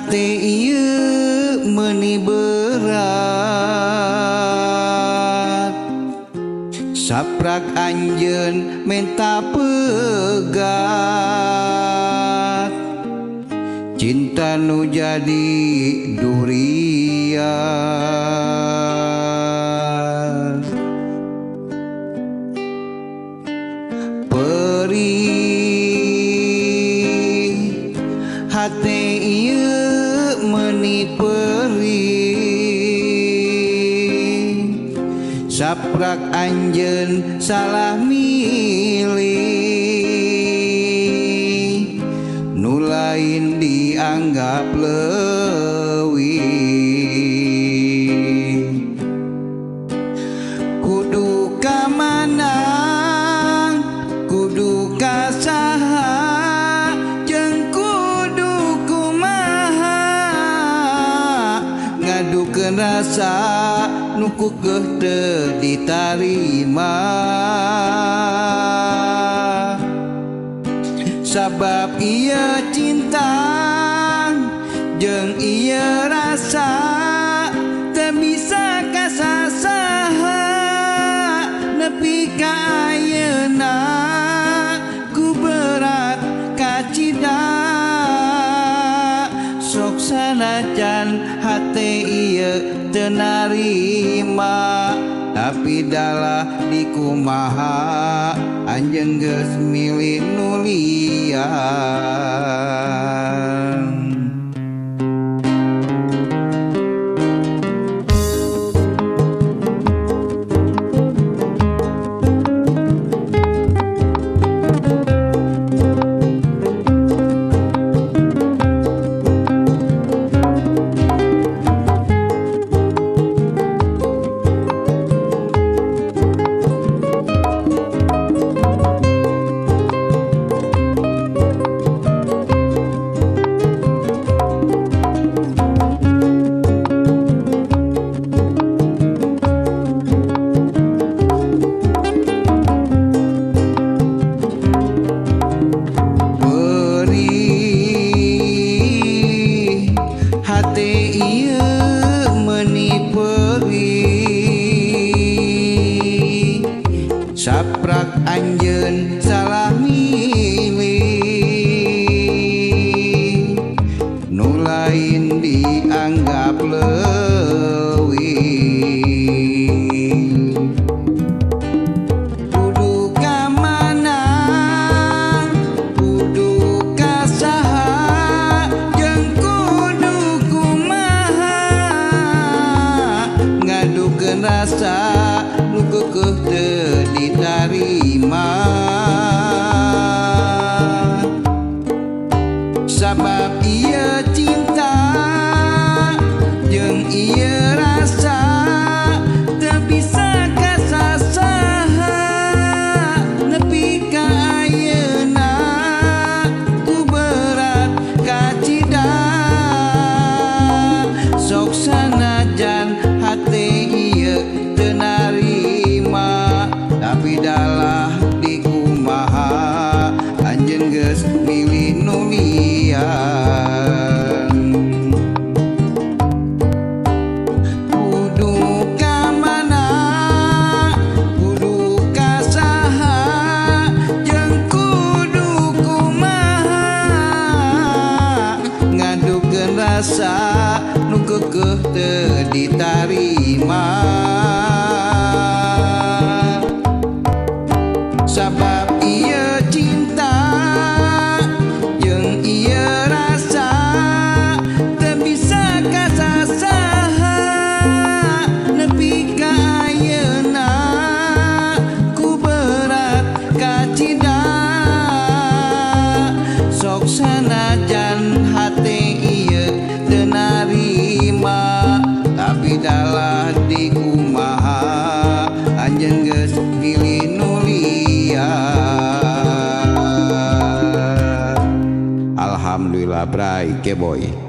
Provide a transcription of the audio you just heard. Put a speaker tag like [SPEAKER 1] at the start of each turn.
[SPEAKER 1] Hate ieu meuni berat, saprak anjeun menta pegat. Cinta nu jadi durian. Perih hate ieu meuni perih, saprak anjeun salah milih. Nu lain dianggap leuwih. Kudu ka mana, kudu ka saha, jeung kudu kumaha, ngadukeun rasa nu kukeuh teu ditarima. Sabab ieu cinta jeung ieu rasa teu bisa kasasaha, nepi ka ayeuna ku berat kacida. Sok sanajan hate ieu teu narima, tapi dalah dikumaha anjeun geus milih nu lian. Saprak anjeun salah milih, nu lain dianggap leuwih. Kudu ka mana, kudu ka saha, jeung kudu kumaha, ngadukeun rasa nu kekeuh teu ditarima. Sabab ieu cinta jeung ieu rasa teu bisa kasasaha, nepi ka ayeuna ku berat kacida. Sok sanajan hate ieu teu narima, tapi dalah dikumaha anjeun geus milih nu lian. Kudu ka mana, kudu ka saha, jeung kudu kumaha, ngadukeun rasa nu kekeuh teu ditarima. Sabab ieu cinta jeung ieu rasa teu bisa kasasaha, nepi ka ayeuna ku berat kacida. Sok sanajan hate ieu teu narima, tapi dalah dikumaha anjeun geus milih nu lian. Alhamdulillah bray keboy.